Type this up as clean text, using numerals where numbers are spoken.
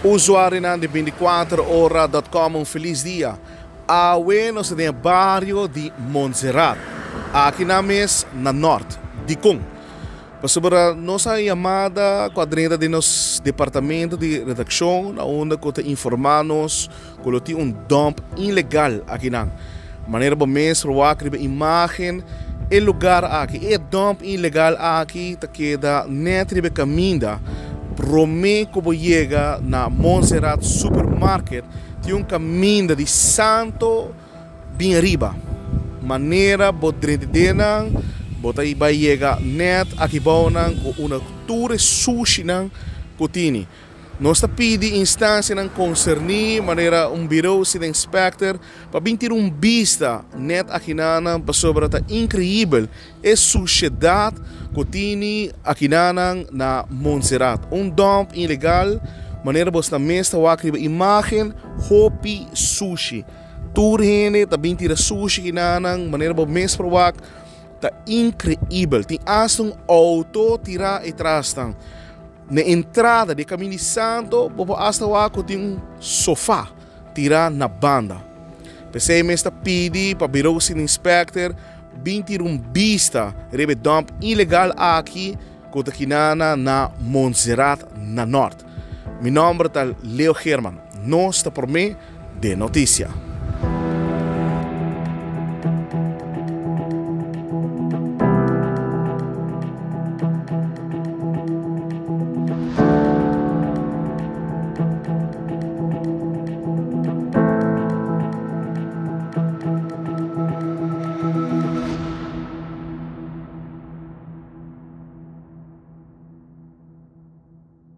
Usuarionan di 24ora.com un felis dia. Awe nos ta den e bario di Montserrat, aki nan mes na Nort. Dikon? Pasobra nos a yamada ku a drenta den nos departamento di redakshon na unda ku ta informá nos ku lo tin un dump ilegal akinan. Manera bo mes por wak riba imágen e lugar aki, e dump ilegal aki ta keda nèt riba e kaminda promé ku bo yega na Montserrat Supermarket tin un kaminda di santo bin ariba. Manera bo drenta den nan bo ta bai yega nèt aki bou nan ku una tur e sushinan ku tini. Nos ta pidi instansianan konserní manera un birou sin inspector pa bin tira un bista nèt akinanan pasobra ta inkreibel e sushedat ku tini akinanan na Montserrat. Un dump ilegal manera bos ta mes ta wak riba imágen hopi sushi. Tur hende ta bin tira sushi akinanan manera bo mes por wak ta inkreibel. Tin asta un outo tirá e trasnan. Na entrada di e Kaminda di Santo bo por asta wak ku tin un sofá tirá na banda. P'esei mes ta pidi pa Birou City Inspector bin tira un bista riba e dump ilegal aki ku ta kinana na Montserrat na Nort. Mi nòmber ta Leo Geerman. Nos ta promé den notisia.